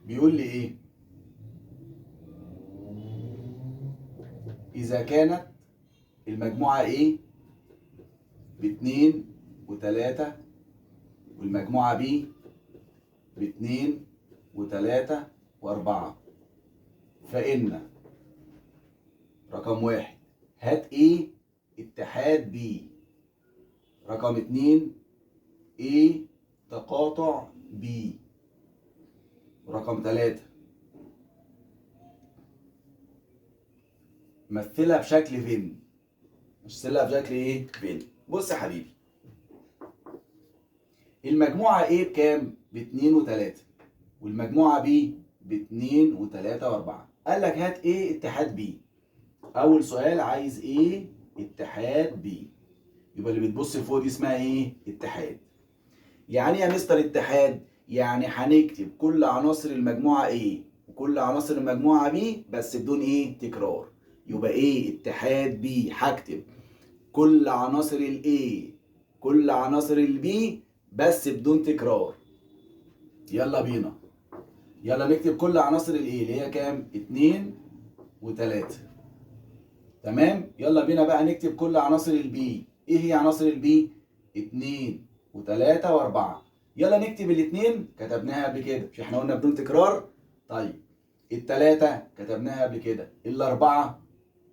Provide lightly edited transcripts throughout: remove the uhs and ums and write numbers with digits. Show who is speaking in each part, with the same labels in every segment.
Speaker 1: بيقول لي ايه؟ اذا كانت المجموعة A ب2 و3 والمجموعة B ب2 و3 و4، فإن رقم 1 هات A اتحاد B، رقم 2 A تقاطع B، رقم 3 مثلها بشكل فين، مثلها بشكل ايه؟ فين. بص يا حبيبي، المجموعة A بكام؟ ب2 و3، والمجموعة B ب2 و3 و4. قال لك هات A اتحاد B. أول سؤال عايز A اتحاد B، يبقى اللي بتبص لفوق دي اسمها ايه؟ اتحاد. يعني ايه يا مستر اتحاد؟ يعني هنكتب كل عناصر المجموعة A وكل عناصر المجموعة B بس بدون ايه؟ تكرار. يبقى A اتحاد B، هكتب كل عناصر ال A كل عناصر ال B بس بدون تكرار. يلا بينا، يلا نكتب كل عناصر ال A اللي هي كام؟ 2 و3. تمام؟ يلا بينا بقى نكتب كل عناصر ال B. ايه هي عناصر ال B؟ 2 و3 و4. يلا نكتب الاتنين، كتبناها قبل كده، مش احنا قلنا بدون تكرار؟ طيب التلاتة كتبناها قبل كده، الأربعة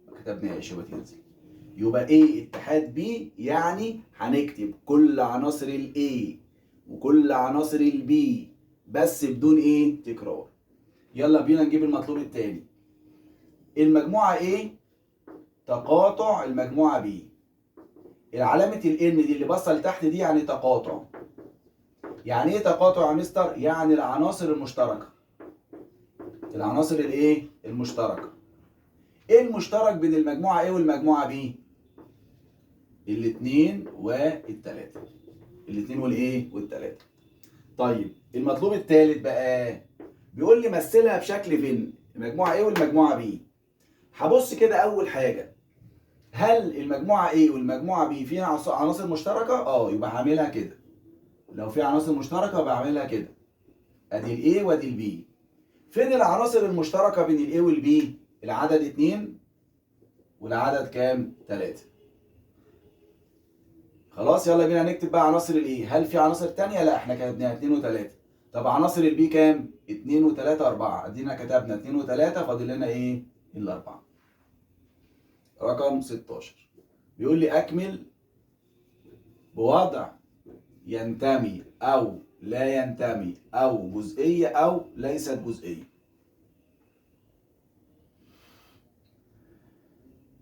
Speaker 1: ما كتبناهاش، يبقى تنزل. يبقى A اتحاد B يعني هنكتب كل عناصر ال A وكل عناصر ال B بس بدون ايه؟ تكرار. يلا بينا نجيب المطلوب التاني. المجموعة A تقاطع المجموعة B. العلامة ال N دي اللي باصة لتحت دي يعني تقاطع. يعني ايه تقاطع يا مستر؟ يعني العناصر المشتركة. العناصر الايه؟ المشتركة. ايه المشترك بين المجموعة A والمجموعة B؟ الاتنين والتلاتة. الاتنين والايه؟ والتلاتة. طيب المطلوب التالت بقى بيقول لي مثلها بشكل فين؟ المجموعة A والمجموعة B. هبص كده أول حاجة، هل المجموعة A والمجموعة B فيها عناصر مشتركة؟ يبقى هعملها كده. لو في عناصر مشتركة بعملها كده. ادي ال A وادي ال B. فين العناصر المشتركة بين ال A وال B؟ العدد 2 والعدد كام؟ 3. خلاص يلا بينا نكتب بقى عناصر ال A. هل في عناصر تانية؟ لا، احنا كتبناها 2 و3. طب عناصر ال B كام؟ 2 و3 4. ادينا كتبنا 2 و3، فاضل لنا ايه؟ الأربعة. رقم 16 بيقول لي أكمل بوضع ينتمي أو لا ينتمي أو جزئية أو ليست جزئية.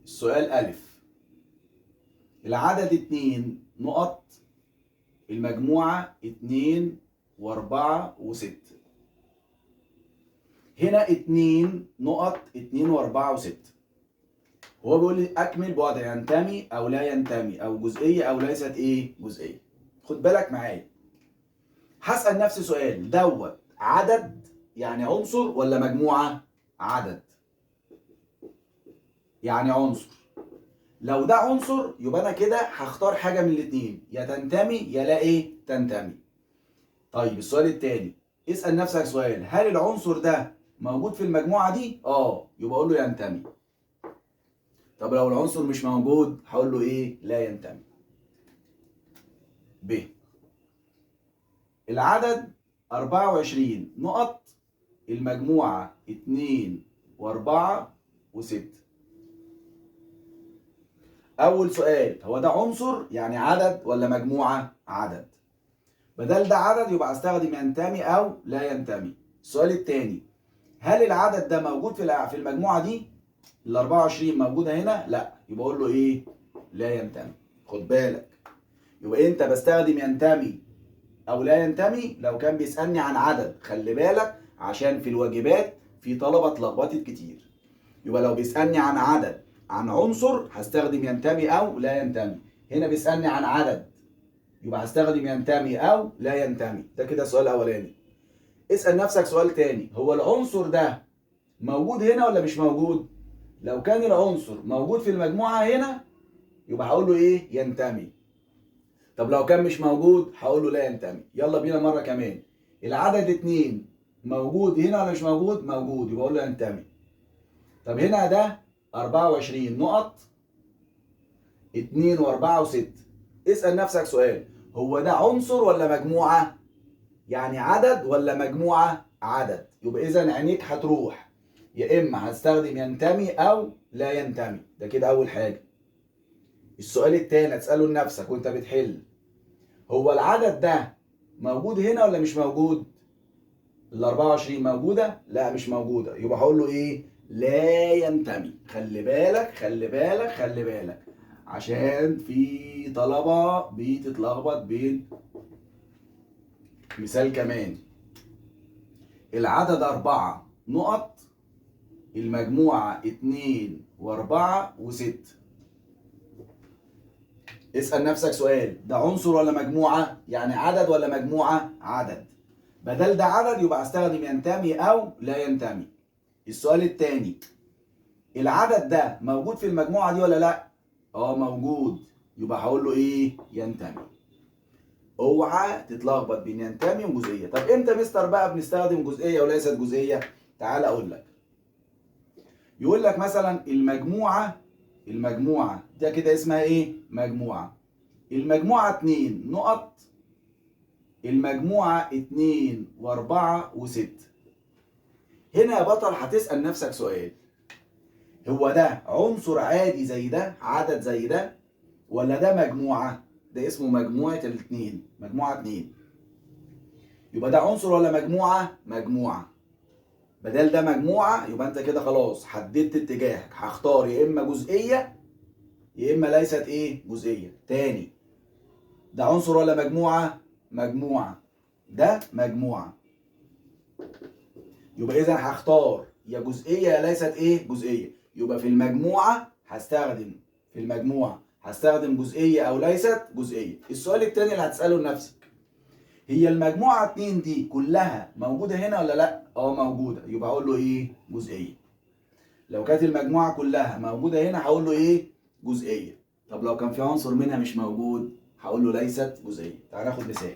Speaker 1: السؤال ألف، العدد 2 نقط المجموعة 2 و4 و6. هنا 2 نقط 2 و4 و6. هو بيقول لي أكمل بوضع ينتمي أو لا ينتمي أو جزئية أو ليست إيه؟ جزئية. خد بالك معايا، هسأل نفسي سؤال، دوت عدد يعني عنصر ولا مجموعة؟ عدد يعني عنصر. لو ده عنصر يبقى أنا كده هختار حاجة من الاتنين، يا تنتمي يا لا إيه؟ تنتمي. طيب السؤال التاني، اسأل نفسك سؤال، هل العنصر ده موجود في المجموعة دي؟ يبقى أقول له ينتمي. طب لو العنصر مش موجود هقول له إيه؟ لا ينتمي. ب، العدد 24 نقط المجموعة 2 و4 و6. أول سؤال، هو ده عنصر يعني عدد ولا مجموعة؟ عدد. بدل ده عدد يبقى استخدم ينتمي أو لا ينتمي. السؤال التاني، هل العدد ده موجود في المجموعة دي؟ ال 24 موجودة هنا؟ لا، يبقى أقول له إيه؟ لا ينتمي. خد بالك، يبقى أنت بستخدم ينتمي أو لا ينتمي لو كان بيسألني عن عدد. خلي بالك عشان في الواجبات في طلبة اتلخبطت كتير. يبقى لو بيسألني عن عدد عن عنصر هستخدم ينتمي أو لا ينتمي. هنا بيسألني عن عدد يبقى هستخدم ينتمي أو لا ينتمي. ده كده سؤال أولاني. اسأل نفسك سؤال تاني، هو العنصر ده موجود هنا ولا مش موجود؟ لو كان العنصر موجود في المجموعة هنا يبقى هقول له إيه؟ ينتمي. طب لو كان مش موجود هقول له لا ينتمي. يلا بينا مرة كمان. العدد 2 موجود هنا ولا مش موجود؟ موجود، يبقى اقول له ينتمي. طب هنا ده 24 نقط 2 و4 و6. اسأل نفسك سؤال، هو ده عنصر ولا مجموعة؟ يعني عدد ولا مجموعة؟ عدد. يبقى إذا عينيك هتروح يا إما هتستخدم ينتمي أو لا ينتمي. ده كده أول حاجة. السؤال التاني هتسأله لنفسك وأنت بتحل، هو العدد ده موجود هنا ولا مش موجود؟ ال 24 موجودة؟ لا مش موجودة، يبقى هقول له إيه؟ لا ينتمي. خلي بالك خلي بالك خلي بالك، عشان في طلبة بتتلخبط بين. مثال كمان، العدد 4 نقط المجموعة 2 و4 و6. اسأل نفسك سؤال، ده عنصر ولا مجموعة؟ يعني عدد ولا مجموعة؟ عدد. بدل ده عدد يبقى استخدم ينتمي أو لا ينتمي. السؤال التاني، العدد ده موجود في المجموعة دي ولا لا؟ اه موجود، يبقى هقول له ايه؟ ينتمي. اوعى تتلخبط بين ينتمي وجزئيه. طب امتى مستر بقى بنستخدم جزئية وليست جزئية؟ تعال اقول لك. يقول لك مثلا المجموعة، المجموعة ده كده اسمها ايه؟ مجموعة. المجموعة 2 نقط المجموعة 2 و4 و6. هنا يا بطل هتسأل نفسك سؤال، هو ده عنصر عادي زي ده، عدد زي ده، ولا ده مجموعة؟ ده اسمه مجموعة الاثنين، مجموعة 2. يبقى ده عنصر ولا مجموعة؟ مجموعة. بدل ده مجموعة يبقى انت كده خلاص حددت اتجاهك، هختار يا اما جزئية يا اما ليست ايه؟ جزئية. تاني، ده عنصر ولا مجموعة؟ مجموعة. ده مجموعة، يبقى اذا هختار يا جزئية يا ليست ايه؟ جزئية. يبقى في المجموعة هستخدم، في المجموعة هستخدم جزئية أو ليست جزئية. السؤال التاني اللي هتسأله لنفسك، هي المجموعة 2 دي كلها موجودة هنا ولا لأ؟ اه موجودة، يبقى هقول له إيه؟ جزئية. لو كانت المجموعة كلها موجودة هنا هقول له إيه؟ جزئية. طب لو كان في عنصر منها مش موجود هقول له ليست جزئية. تعال ناخد مثال.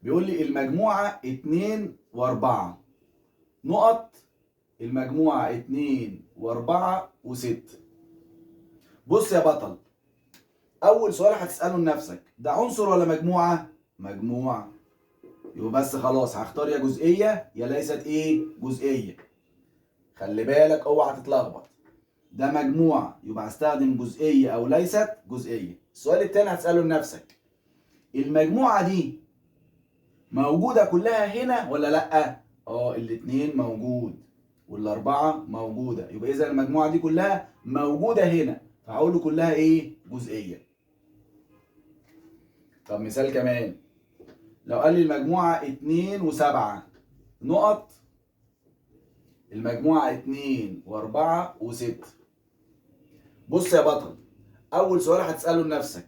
Speaker 1: بيقول لي المجموعة 2 و4 نقط المجموعة 2 و4 و6. بص يا بطل، أول سؤال هتسأله لنفسك، ده عنصر ولا مجموعة؟ مجموعة. يبقى بس خلاص هختار يا جزئية يا ليست إيه؟ جزئية. خلي بالك أوعى تتلخبط، ده مجموعة يبقى هستخدم جزئية أو ليست جزئية. السؤال التاني هتسأله لنفسك، المجموعة دي موجودة كلها هنا ولا لأ؟ اه الاتنين موجود والأربعة موجودة، يبقى إذا المجموعة دي كلها موجودة هنا، فهقول له كلها إيه؟ جزئية. طب مثال كمان، لو قال لي المجموعة 2 و7 نقط المجموعة 2 و4 و6. بص يا بطل، أول سؤال هتسأله لنفسك،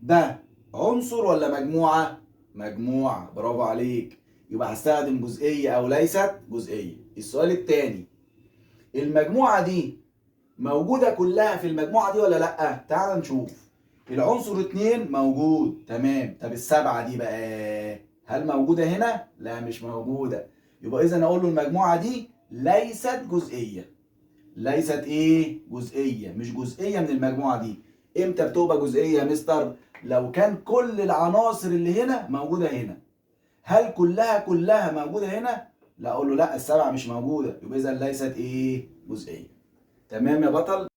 Speaker 1: ده عنصر ولا مجموعة؟ مجموعة، برافو عليك، يبقى هستخدم جزئية أو ليست جزئية. السؤال التاني، المجموعة دي موجودة كلها في المجموعة دي ولا لأ؟ تعال نشوف. العنصر 2 موجود، تمام. طب ال7 دي بقى هل موجودة هنا؟ لا مش موجودة، يبقى إذا أقول له المجموعة دي ليست جزئية. ليست إيه؟ جزئية، مش جزئية من المجموعة دي. إمتى بتبقى جزئية يا مستر؟ لو كان كل العناصر اللي هنا موجودة هنا. هل كلها موجودة هنا؟ لا، أقول له لا، ال7 مش موجودة، يبقى إذا ليست إيه؟ جزئية. تمام يا بطل؟